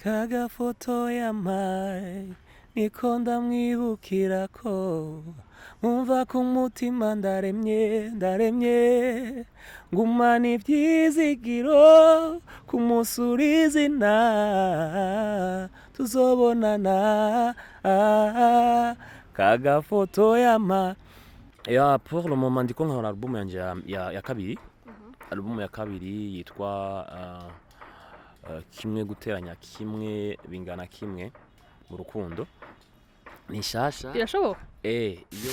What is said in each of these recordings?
Kagafoto yampaye niko ndamwibukirako, nkumva ku mutima ndaremye, ndaremye, ngumana ivyizigiro ku munsi urizina tuzobonana. Kagafoto yampa. Ya, pour le moment ndiko nkora album yanje ya kabiri. Album ya kabiri yitwa kimwe guteranya kimwe bingana kimwe mu rukundo, ni nshasha. Birashoboka. Iyo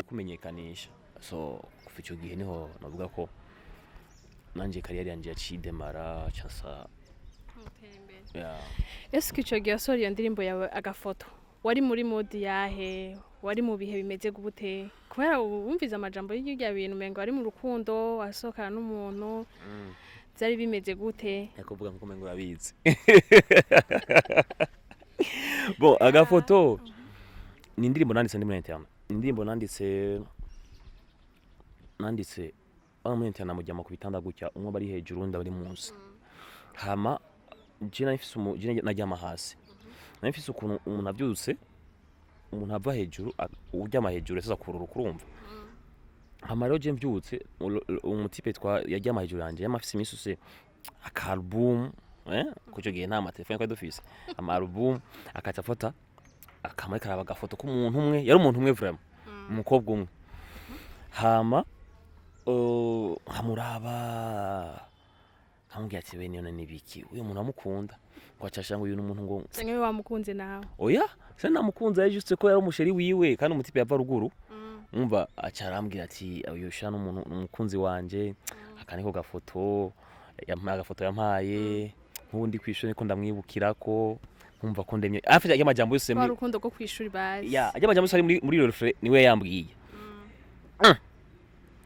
kumenyekanisha. So kuva ico gihe niho navuga ko nanje carrière yanje yaciye idemara cansa. Ya. Ese ico gihe wasohora iyo ndirimbo yawe Agafoto, wari muri mood yahe? Wari mu bihe bimeze gute? Kubera ubu wumvize amajambo y'irya bintu, umengo wari mu rukundo, wasohokana n'umuntu. Vyari bimeze gute? Yakuvuga nkuko umengo urabizi. Bon, Agafoto ni indirimbo nanditse ndi muri internat, ni indirimbo nanditse bana muri internat, mujyama ku bitanda gutya, umwe bari hejuru, undi bari munsi. Hama je nari mfise je naryama hasi, nari mfise ukuntu umuntu avyutse, umuntu ava hejuru, uryama hejuru yasiza kururuka, urumva. Hama rero je mvyutse, umu type twa yaryama hejuru yanje yama afise iminsi yose aka album, kuko ico gihe nta matelefone twari dufise, ama album, akaca afata akama ariko araba agafoto k'umuntu umwe, yari umuntu umwe vraiment, umukobwa umwe. Hama nkamuraba, nkamubwira ati: "We, none nibiki uyu muntu amukunda?" Ngo acasha ngo uyu ni umuntu ngo Canke we wamukunze nawe? Oya, se namukunze, yari juste ko yari umu chéri wiwe, kandi umu type yava ruguru. Umva, aca arambwira ati: "Uyu sha n'umuntu, umukunzi wanje, aka niko gafoto yampaye, agafoto yampaye nk'ubu ndi kw'ishuri, niko ndamwibukirako, nkumva ko ndemye afite amajambo yose Rwa muri rukundo rwo kw'ishuri bazi. Ya, ajya amajambo yose ari muri refrain niwe yambwiye.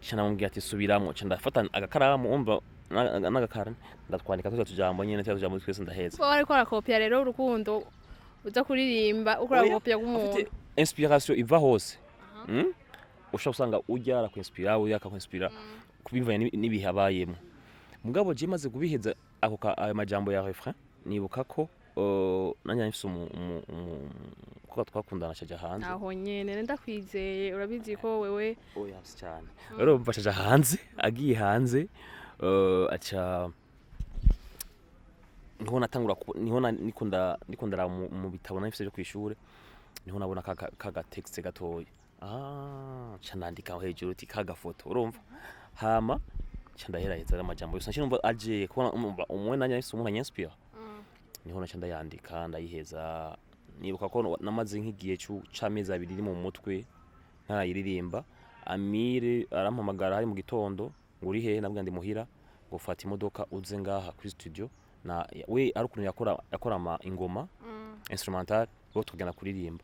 Ca namubwira ati: "Subiramwo." Ca ndafata agakaramu, umva, n'agakara, ndatwandika tuja tujambo nyene, tuja tujambo twese, ndaheza. Kuba wariko urakopya rero urukundo, uza kuririmba uko Oya, urakopya rw'umuntu. Afite inspiration iva hose. Ushobora usanga urya arakwinspira, urya akakwinspira kubivanye n'ibihe abayemo. Mugabo je maze kubiheza ako ayo majambo ya refrain, nibuka ko nanjye nari mfise umukobwa twakundana, acaja hanze. Aho nyene ndakwizeye, urabizi ko wewe Oya, si cyane. Rero umva, acaja hanze, agiye hanze, aca niho natangura niho niko ndaraba mu bitabo nari mfise vyo kw'ishure, niho nabona kaga texte gatoya. Ca nandika aho hejuru uti kagafoto, urumva. Hama ca ndaheraheza amajambo yose, nca numva aje kubona, umva, umwe nanje nahise umuntu anyinspira, niho naca ndayandika, ndayiheza. Nibuka ko namaze nk'igihe c'amezi 2 iri mu mutwe ntarayiririmba. Amire arampamagara, hari mu gitondo, ngo: "Uri hehe?" Nabwo ndi muhira. Ngo: "Fata imodoka uze ngaha kuri studio." Na we ari ukuntu yakora ama ingoma instrumental, bo tugenda kuririmba.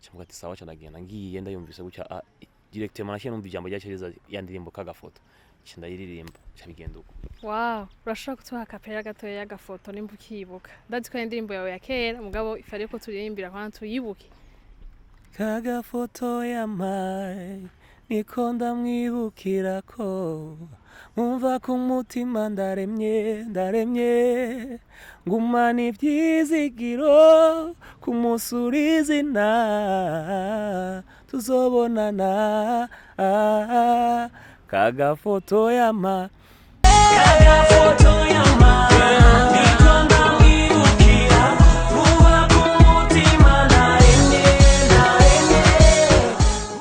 Cyangwa ati: "Sawa." Ca ndagenda, ngiye ndayumvise gutya, directement naciye numva ijambo ryacereza ya ndirimbo Kagafoto, ca ndayiririmba, ca bigenda uko. Wow, urashobora kutuha a cappella gatoya y'Agafoto nimba ukiyibuka? Ndazi ko ari indirimbo yawe ya kera, mugabo ifare ko turirimbira kwanza tuyibuke. Kagafoto yampaye niko ndamwibukirako, nkumva ku mutima ndaremye, ndaremye, ngumana ivyizigiro ku munsi urizina tuzobonana. Kagafoto yampa, kagafoto yampa, niko ndamwibukira, nkumva ku mutima ndaremye, ndaremye.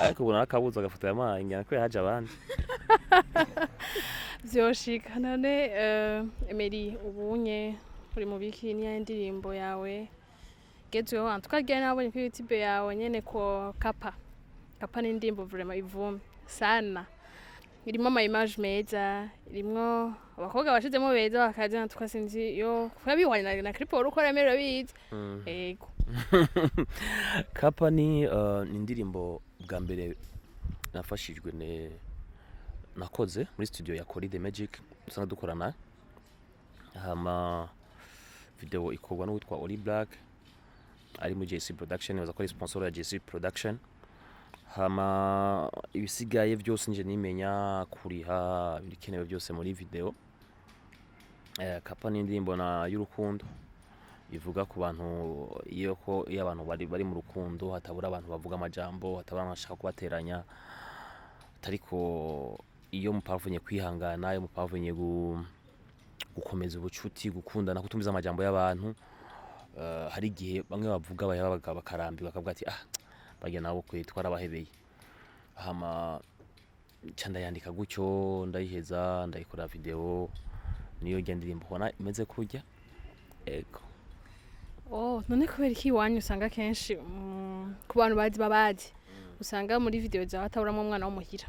Ariko ubu narakabuze agafoto yampaye, ngira ko yahaje abandi. Vyoshika none. Emery, ubunye uri mu biki? Niya indirimbo yawe gezweho antuka rya nabonye kuri YouTube yawe nyene ko Kapa Kapa ni indirimbo vraiment ivume sana, irimo ama image meza, irimwo abakobwa bashizemo beza bakaza, antuka sinzi yo kuba bihwanye na clip wari ukora. Emery, urabizi, ego. Kapa ni indirimbo bwa mbere nafashijwe ne Nakoze muri studio ya Kori the Magic usanga dukorana. Hama video ikorwa n'uwitwa Oli Black ari muri JC Production, baza ko ari sponsor ya JC Production. Hama ibisigaye byose nje nimenya kuriha ibikenewe byose muri video. Kapa ni indirimbo na y'urukundo ivuga ku bantu, iyo ko iyo abantu bari mu rukundo hatabura abantu bavuga amajambo, hatabura abantu bashaka kubateranya, ariko iyo mupavunye kwihangana, iyo mupavunye gukomeza ubucuti, gukundana, kutumviza amajambo y'abantu. Hari igihe bamwe bavuga baheba bakarambirwa, bakavuga ati: "Ah, barya nabo kwe twarabahebeye." Hama nca ndayandika gutyo, ndayiheza, ndayikora video, niyo rya ndirimbo ubona imeze kurya, ego. Oh, none kubera iki iwanyu usanga kenshi ku bantu bazi babazi usanga muri video zawe hataburamwo umwana wo muhira?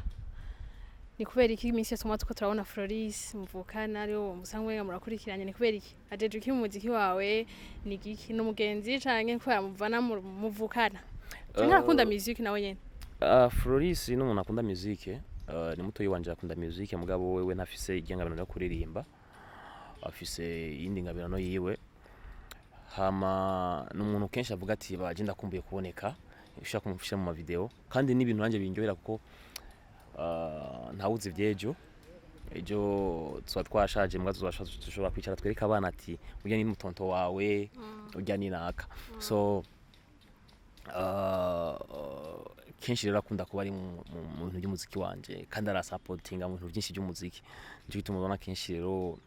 Ni kubera iki iminsi yose tuguma turiko turabona Floris muvukana, ariwe usanga umenga murakurikiranye? Ni kubera iki? Ajeje iki mu muziki wawe? Ni giki? Ni umugenzi canke kubera muvana muvukana, canke arakunda music nawe nyene? Floris ni umuntu akunda musique, ni mutoyi wanje, akunda musique, mugabo wewe ntafise ingabirano yo kuririmba, afise iyindi ngabirano yiwe. Hama ni umuntu kenshi avuga ati: "Baje ndakumbuye kuboneka, ushaka kumufisha mu mavideo." Kandi n'ibintu nanje binjyohera kuko ntawuzi ivy'ejo. Ejo tuba twashaje, mbwa tuzoshobora kwicara twereka abana ati: "Urya ni mutonto wawe, urya ni naka." So kenshi rero akunda kuba ari mu bintu by'umuziki wanje, kandi arasapotinga mu bintu byinshi by'umuziki. Nico gituma ubona kenshi rero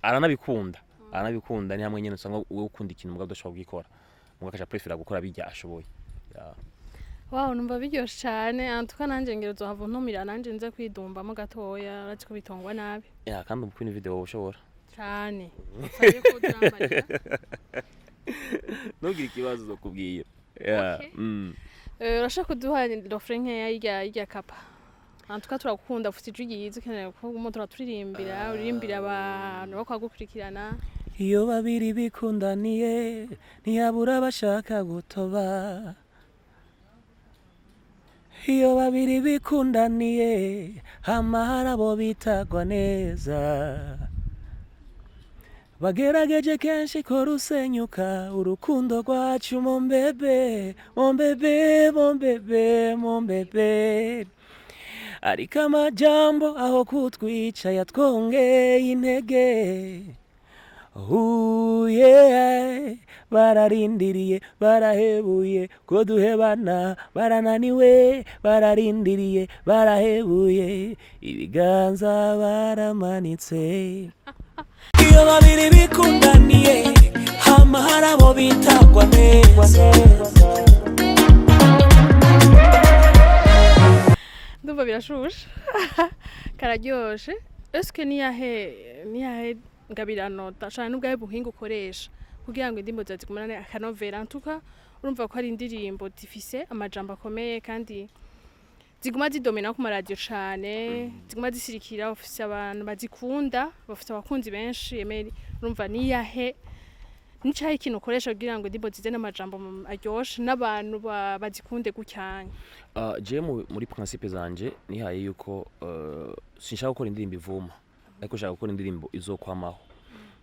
aranabikunda. Ni hamwe nyene usanga wowe ukunda ikintu mugabo udashobora kugikora, mugabo akaca prefera gukora bijya ashoboye. Yeah. Wow, numva biryoshe cane. Antuka nanje ngira uzohava untumira nanje nze kwidumbamo gatoya, urazi ko bitongwa nabi. Yeah, kandi mu kwino video ushobora cane. Usabye ko urambarira. Ntugire ikibazo, uzokubwira. Yeah. Okay. Urashaka kuduha refrain nkeya y'irya Kapa? Antuka turakukunda, ufite ijwi ryiza, ukeneye ko umuntu uraturirimbira, uririmbira abantu bakwagukurikirana. Iyo babiri bikundaniye ntiyabura bashaka gutoba, iyo babiri bikundaniye hama hari abo bitagwa neza, bagerageje kenshi ko rusenyuka urukundo rwacu. Mon bébé, mon bébé, mon bébé, mon bébé, ariko amajambo aho kutwica yatwongeye intege. Uye bararindiriye, barahebuye ko duhebana, barananiwe, bararindiriye, barahebuye, ibiganza baramanitse. Iyo babiri bikundaniye hama hari abo bitagwa neza. Ndumva birashushe, kararyoshe. Eske niyahe ngabirano cane n'ubwahe buhinga ukoresha kugira ngo indirimbo zawe zigumane akanovera? Ntuka urumva ko ari indirimbo zifise amajambo akomeye kandi ziguma zidomina ku maradiyo cane, ziguma zisirikira, bafise abantu bazikunda, bafise abakunzi benshi. Emery, urumva niyahe, nicahe ikintu ukoresha kugira ngo indirimbo zize n'amajambo aryoshe n'abantu bazikunde gutyanya? Je muri principe zanje nihaye yuko sinshaka gukora indirimbo ivuma, ariko nshaka gukora indirimbo izokwamaho,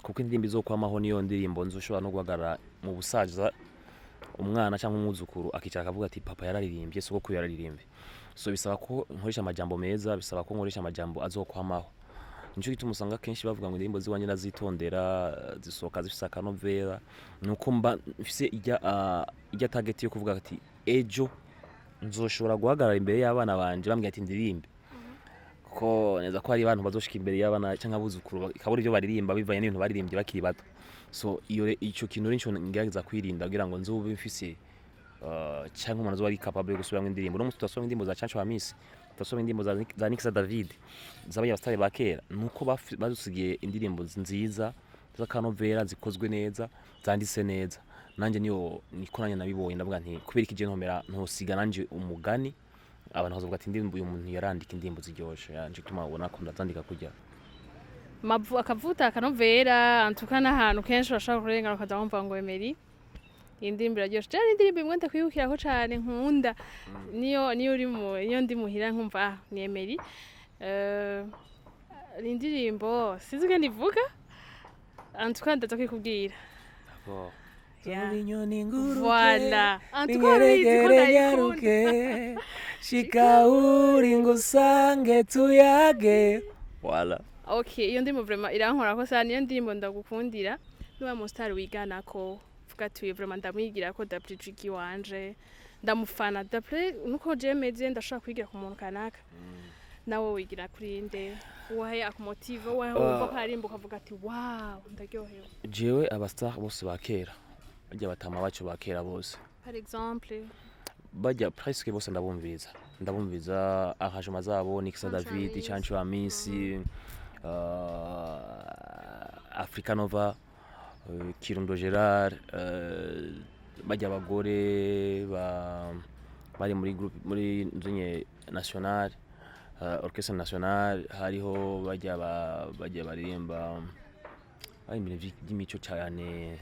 kuko indirimbo izokwamaho niyo ndirimbo nzoshobora no guhagarara mu busaza, umwana cyangwa umwuzukuru akicara akavuga ati: "Papa yararirimbye, sogokuru yararirimbye." So bisaba ko nkoresha amajambo meza, bisaba ko nkoresha amajambo azokwamaho. Nico gituma usanga kenshi bavuga ngo indirimbo ziwanje ndazitondera, zisohoka zifise akanovera. Nuko mba mfise ijya target yo kuvuga ati: "Ejo nzoshobora guhagarara imbere y'abana banje bambwira ati ndirimbe," kuko neza ko hari abantu bazoshika imbere y'abana cyangwa abuzukuru bakabura ibyo baririmba bivanye n'ibintu baririmbye bakiri bato. So iyo ico kintu nico ngerageza kwirinda kugira ngo nzobe mfise cyangwa umuntu azoba ari capable yo gusubiramwo indirimbo. Uno munsi turasubira indirimbo za Canco Hamisi, turasubira indirimbo za Nixa David, z'abanya basitari ba kera, nuko badusigiye indirimbo nziza z'akanovera, zikozwe neza, zanditse neza. Nanjye niyo niko nanjye nabibonye, ndavuga nti: "Kubera iki je ntomera ntosiga nanje umugani, abantu bazovuga ati indirimbo uyu muntu yarandika indirimbo ziryoshe?" Yanje gituma ubona ko ndazandika kurya. Mavu akavuta akanovera. Antuka n'ahantu kenshi urashobora kurengana ukaza wumva ngo Emery iyi ndirimbo iraryoshe. Jewe indirimbo imwe ndakwibukirako cane nkunda, niyo uri mu iyo ndi muhira nkumva: "Ah, ni Emery." Ni indirimbo sinzi ingene ivuga, en tout cas ndaza kwikubwira. D'accord. Yeah. Inyoni nguruke. Voilà, en tout cas urabizi ko ndayikunda. Shika uri ngusange tuyage. Voilà. Okay, iyo ndirimbo vraiment irankora ko sana, niyo ndirimbo ndagukundira. Niba mu star wigana ko vuga ati vraiment ndamwigira ko d'après Jiggy wanje ndamufana, d'après nuko je meze ndashaka kwigira ku muntu kanaka, nawe wigira kuri nde? Uwahe akumotive? Uwahe wumva ko aririmba ukavuga ati wow, ndaryohewe? Jewe aba star bose ba kera, bajya batama bacu ba kera bose, Par exemple? Bajya presque bose ndabumviriza, ndabumviriza arrangement zabo, Nixa Canjo David, Amisi. Canjo Amisi, Africa Nova, Kirundo Gerard, bajya abagore ba bari muri groupe muri nzunye national, orchestre national, hariho bajya bajya baririmba bari ibintu by'imico cyane.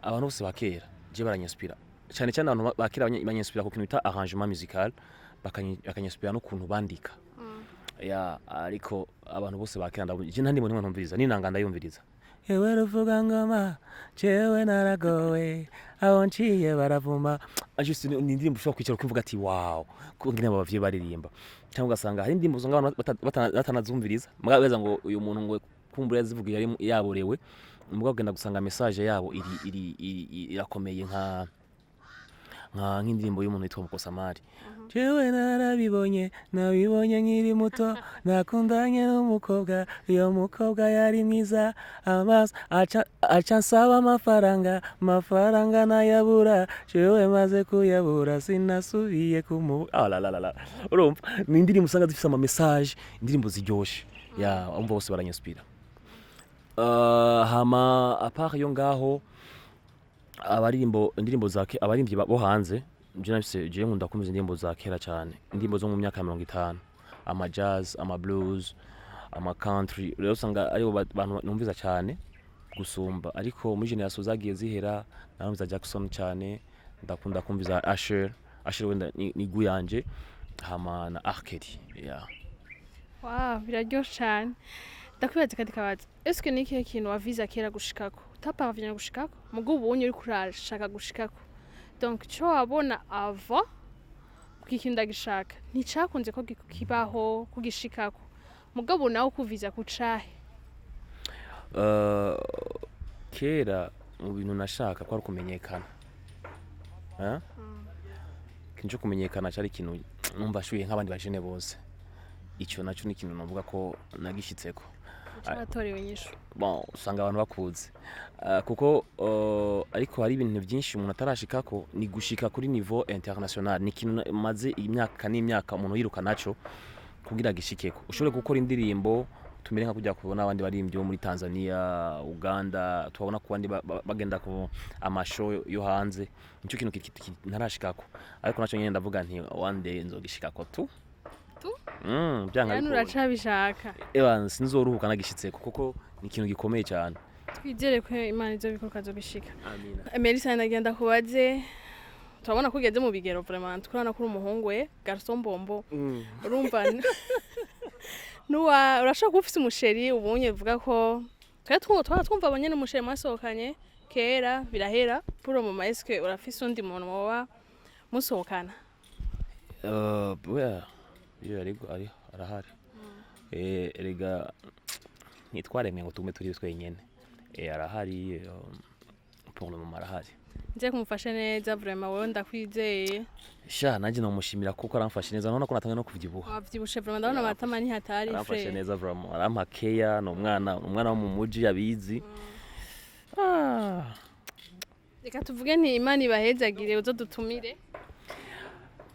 Abantu bose ba kera je baranyinspira cyane cyane. Abantu ba kera banyinspira ku kintu bita arrangement musical, bakanyinspira n'ukuntu bandika ya. Ariko abantu bose ba kera ndabona je nta ndimo nimwe ntumviriza, n'inanga ndayumviriza. Ewe ruvuga ngoma, jewe naragowe, aho nciye baravuma. Ah, juste ni indirimbo ushobora kwicara ukivuga ati wow, ngene aba bavyeyi baririmba. Cyangwa ugasanga hari indirimbo usanga abantu batanazumviriza, mugabo beza ngo uyu muntu ngo kumbura yazivugiye yari yaborewe, mugabo ugenda gusanga message yabo iri irakomeye, nka nk'indirimbo y'umuntu witwa Mukosamari: "Jewe narabibonye, nabibonye nkiri muto, nakundanye n'umukobwa, uyo mukobwa yari mwiza, amaso aca nsaba amafaranga, amafaranga nayabura, jewe maze kuyabura sinasubiye kumu." Ah la la la la, urumva ni indirimbo usanga zifise ama message, indirimbo ziryoshe ya umva bose baranyinspira. Hama à part yo ngaho abaririmbo indirimbo za abaririmbyi bo hanze, je nafise, je nkunda kumva indirimbo za kera cyane, indirimbo zo mu myaka ya 50, ama jazz, ama blues, ama country. Rero usanga aribo bantu numviza cyane gusumba. Ariko muri generation zagiye zihera narumviza Jackson cyane, ndakunda kumviza Usher. Usher wenda ni goût yanje, hama na R. Kelly, yeah. Wow, biraryoshe cyane. Ndakwibaza kandi kabaza, eske ni ikihe kintu waviza kera gushikako utaparvient gushikako, mugo ubunye uriko urashaka gushikako? Donc ico wabona avant kuko ikintu ndagishaka nticakunze ko kibaho kugishikako, mugabo nawe ukuviza kucahe? Kera mu bintu nashaka kwari kumenyekana. Eh? Ikintu cyo kumenyekana cyari ikintu numva ashuye nk'abandi bajene bose. Icyo nacyo ni ikintu navuga ko nagishitseko. Caratorewe inyishu. Bon, usanga abantu bakuzi. Kuko ariko hari ibintu byinshi umuntu atarashikako, ni gushika kuri niveau international. Ni ikintu maze imyaka n'imyaka umuntu yiruka naco kugira gishikeko, ushobore gukora indirimbo tumere nka kujya kubona abandi baririmbyi bo muri Tanzania, Uganda, tubabona ku bandi bagenda ku amashow yo hanze. Nicyo kintu ntarashikako, ariko naco nyene ndavuga nti one day nzogishikako tu. Tu? Byanga Yani bikunda. Uracabishaka. Eba, sinzoruhuka nagishitseko kuko ni ikintu gikomeye cyane. Twizere ko Imana izobikora ukazobishika. Amina. Melissa, ndagenda kubaze, turabona ko ugeze mu bigero, vraiment turabona ko uri umuhungu we garçon bombo. Urumva nuwa urashobora kuba ufise umuchéri ubunye, uvuga ko twari twaba twumva abonye n'umuchéri mwasohokanye kera birahera. Pour le moment, est-ce que urafise undi muntu woba musohokana? Well, iyo ariko ari arahari. Erega ntitwaremwe ngo tugume turi twenyene. Arahari, pour le moment arahari. Nze kumufashe neza vraiment, wewe ndakwizeye. Sha, nanjye nomushimira kuko aramfashe neza, none ko natangiye no kuvyibuha. Wavyibushe vraiment, ndabona amatama ni hatari. Aramfashe Frère. neza vraiment, arampa keya, ni umwana wo mu muji abizi. Ah. Reka tuvuge nti Imana ibahezagire, uzodutumire.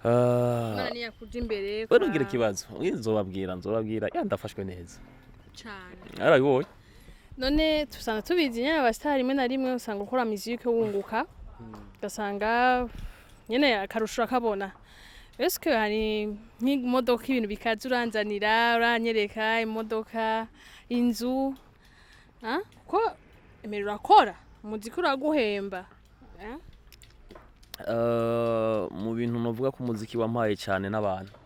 Ah. Imana niyakuja imbere. We ntugire ikibazo, nzobabwira ya ndafashwe neza. Cane. Arabibonye. None tusanga tubizi nyene, abasitari rimwe na rimwe usanga ukora musique wunguka, ugasanga nyene akarusho akabona. Eske hari nk'imodoka, ibintu bikaze uranzanira, uranyereka imodoka, inzu? Ah? Ko emera urakora umuziki uraguhemba, eh? Mu bintu novuga ko umuziki wampaye cyane n'abantu.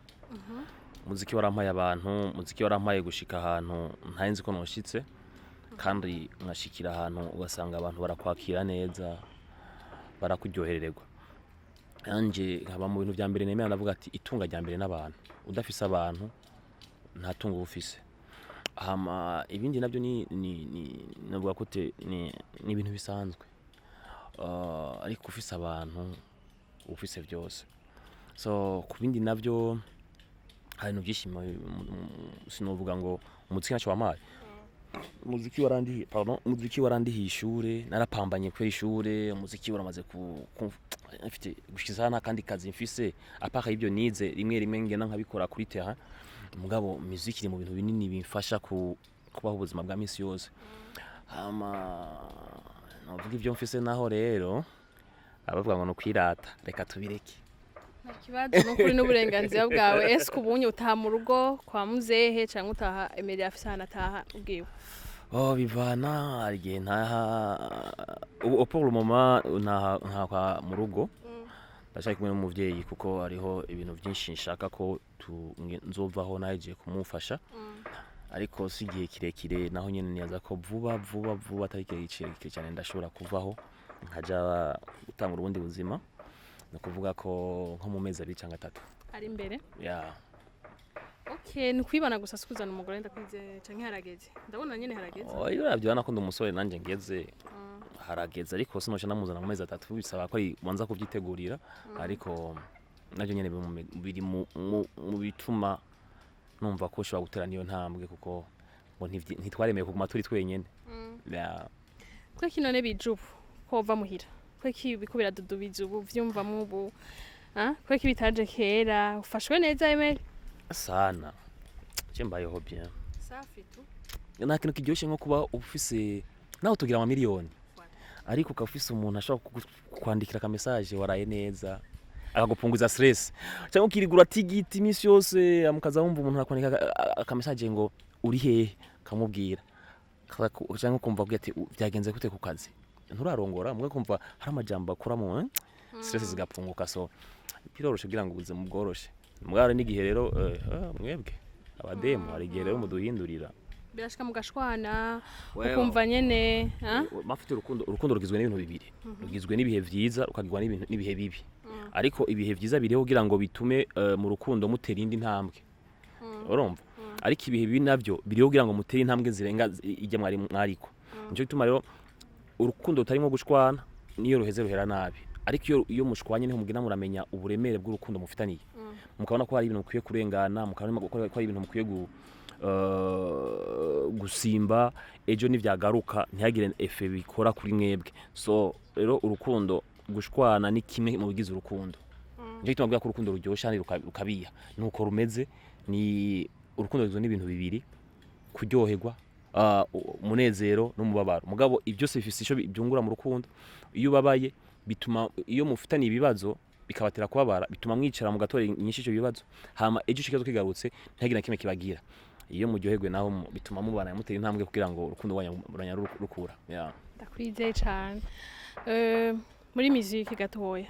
Umuziki warampaye abantu, umuziki warampaye gushika ahantu ntari nzi ko noshitse, kandi nkashikira ahantu ugasanga abantu barakwakira neza, barakuryoherererwa. Nanje nkaba mu bintu vya mbere nemera, ndavuga ati itunga rya mbere n'abantu. Udafise abantu, nta tunga uba ufise. Hama ibindi navyo ni novuga gute, ni ibintu bisanzwe. Ariko ufise abantu uba ufise vyose. So ku bindi navyo, hari ibintu vyinshi. Sinovuga ngo umuziki ntaco wampaye. Umuziki warandihiye, pardon, umuziki warandihiye ishure, narapambanye kubera ishure. Umuziki waramaze ku mfite gushika nta kandi kazi mfise à part y'ibyo nize, rimwe rimwe ngenda nkabikora kuri terrain. Mugabo muziki iri mu bintu binini bimfasha kubaho ubuzima bwa misi yose. Hama novuga ibyo mfise naho rero, abavuga ngo ni ukwirata, reka tubireke. Nta kibazo, nukuri n'uburenganzira bwawe. Ese ubunye utaha mu rugo kwa muzehe canke utaha Emery afise ahantu ataha ubwiwe? Oh, bivana. Hari igihe ntaha. Ubu pour le moment ntaha ntaha kwa mu rugo, ndacyari kumwe n'umuvyeyi, kuko hariho ibintu byinshi nshaka ko nzovaho nagiye kumufasha, ariko si igihe kirekire. Naho nyene nibaza ko vuba vuba vuba, atari igihe kirekire cyane, ndashobora kuvaho nkaja gutangura ubundi buzima. Ni ukuvuga ko nko mu mezi 2 cyangwa 3 ari imbere. Ya. Okay, ni kwibana gusa, si kuzana umugore, ndakwizeye, canke harageze? Ndabona nyene harageze. Oh, iyo uravye urabona ko ndi umusore nanjye ngeze, harageze, ariko sinoca namuzana mu mezi 3. Bisaba ko ubanza kuvyitegurira, ariko navyo nyene biri mu bituma numva ko ushobora gutera niyo ntambwe, kuko ngo ntitwaremeye kuguma turi twenyene. Ya. Kweki none bije ubu ko wova muhira? Kweki biko biradudubiza ubu vyumvamwo ubu? Ah, kweki bitaje kera? Ufashwe neza, Emery? Sana, je mbayeho bien. Safi tu. Nta kintu kiryoshe nko kuba ufise, nawe tugira amamiliyoni, ariko ukaba ufise umuntu ashobora kukwandikira aka message "Waraye neza?", akagupunguza stress, cyangwa ukirigura tigiti iminsi yose, mukaza wumva umuntu akwandika aka message ngo "Uri hehe?", kamubwira, cyangwa ukumva avuga ati "Byagenze gute ku kazi?", nturarongora mwe, kumva hari amajambo akura mu stress zigapunguka. So biroroshe kugira ngo ubuzima bworoshe. Mugabo n'igihe rero mwebwe abademu, hari igihe rero muduhindurira. Birashika mugashwana, Well, ukumva nyene, ah? Mafite urukundo, urukundo rugizwe n'ibintu bibiri: rugizwe n'ibihe vyiza, rukagirwa n'ibintu n'ibihe bibi. Ariko ibihe vyiza biriho kugira ngo bitume mu rukundo mutera indi ntambwe, urumva? Ariko ibihe bibi navyo biriho kugira ngo mutere intambwe zirenga ijya mwari mwariko. Nico gituma rero urukundo rutarimo gushwana, niyo ruheze ruhera nabi. Ariko iyo mushwanye, niho mugenda muramenya uburemere bw'urukundo mufitaniye, mukabona ko hari ibintu mukwiye kurengana, mukabona ko hari ibintu mukwiye gusimba, ejo nivyagaruka ntihagire effet bikora kuri mwebwe. So rero urukundo, gushwana ni kimwe mu bigize urukundo. Nico gituma mvuga ko urukundo ruryosha kandi rukabiha. Nuko rumeze, ni urukundo rugizwe n'ibintu bibiri: kuryoherwa, umunezero n'umubabaro. Mugabo ibyo byose bifise ico byungura mu rukundo. Iyo ubabaye, bituma iyo mufitaniye ibibazo bikabatera kubabara, bituma mwicara mugatora inyishu ivyo bibazo, hama ejo ico kibazo kigarutse ntihagire na kimwe kibagira. Iyo muryoherwe naho, bituma mubana mutera intambwe kugira ngo urukundo rwanyu ruranya rukura, yeah. Ndakwizeye cane. Muri muziki gatoya,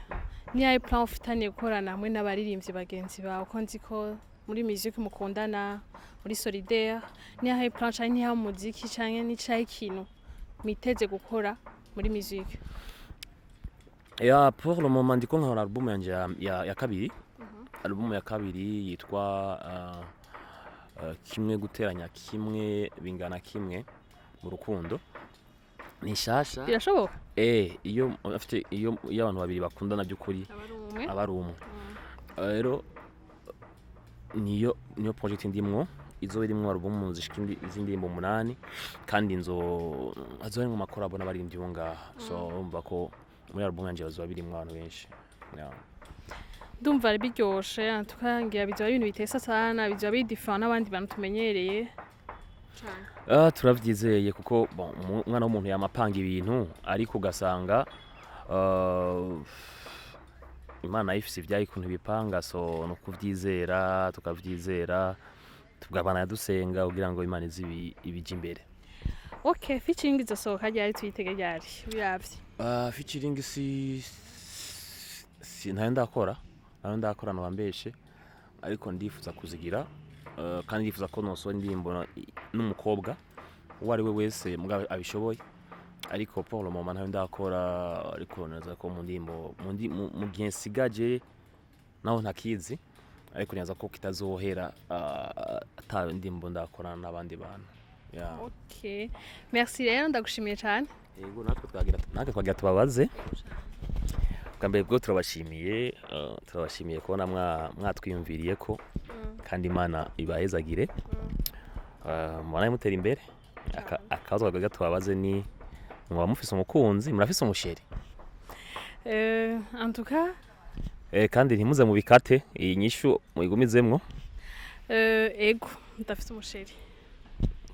niyahe plan ufitaniye gukorana hamwe n'abaririmbyi bagenzi bawe, ko nzi ko muri muziki mukundana muri solidaire? Niyahe plan, canke niyahe muziki, canke n'icahe ikintu mwiteze gukora muri muziki? Ya, pour le moment ndiko nkora album yanje ya kabiri. Album ya kabiri yitwa "Kimwe guteranya kimwe bingana kimwe mu rukundo". Ni nshasha. Birashoboka? Iyo afite iyo abantu babiri bakundana by'ukuri, aba ari umwe. Aba ari umwe. Rero niyo project ndimwo, izo irimwo album zishika z'indirimbo 8, kandi nzo hazoba harimwo ama collabo n'abaririmbyi bo ngaha. So urumva ko muri album yanje bazoba birimwo abantu benshi, yeah. Ndumva ari biryoshe. En tout cas ngira bizoba ibintu bitesa sana, bizoba biri différent n'abandi bantu tumenyereye cane. Ah, turavyizeye, kuko bon, umwana w'umuntu yamapanga ibintu, ariko ugasanga Imana ifise ivyayo ukuntu ibipanga. So no kuvyizera, tukavyizera, tugabana dusenga kugira ngo Imana ize ibije imbere. Okay, featuring izosohoka ryari? Tuyitege ryari biravye? Featuring si ntayo ndakora, ntayo ndakora nobambeshe, ariko ndifuza kuzigira. Kandi ndifuza ko nosohora indirimbo n'umukobwa uwo ari we wese mugabo abishoboye, ariko pour le moment ntayo ndakora. Ariko neza ko mu ndirimbo mu gihe nsigaje naho ntakizi, ariko neza ko kitazohera ata indirimbo ndakorana n'abandi bantu, yeah. Okay, merci rero, ndagushimiye cyane. Yego, natwe twagira tubabaze bwa mbere bwo turabashimiye, turabashimiye kubona mwatwiyumviriye ko kandi Imana ibahezagire, mubanaye mutera imbere. Akabazo twagira tubabaze ni: muba mufise umukunzi, murafise umu chéri? En tout cas Kandi ntimuze mubikate, iyi nyishu muyigumizemwo. Ego, ndafise umu chéri.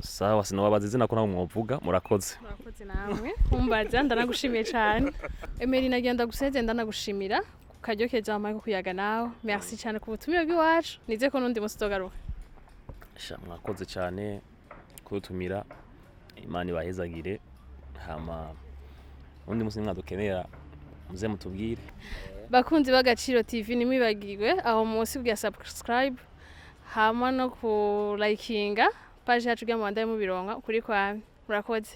Sawa, sinobabaza izina ko nawe mwovuga. Murakoze. Murakoze namwe kumbaza, ndanagushimiye cyane Emery. Nagira ndaguseze, ndanagushimira ku karyo keza wampaye ko kuyaga nawe. Merci cyane ku butumire bw'iwacu, nize ko n'undi munsi uzogaruka. Sha, mwakoze cyane kudutumira, Imana ibahezagire. Hama undi munsi mwadukenera muze mutubwire. Bakunzi b'Agaciro TV, ntimwibagirwe aho munsi bwa subscribe hama no ku likinga page yacu kugira ngo mubandanye mubironka kuri kwame. Murakoze.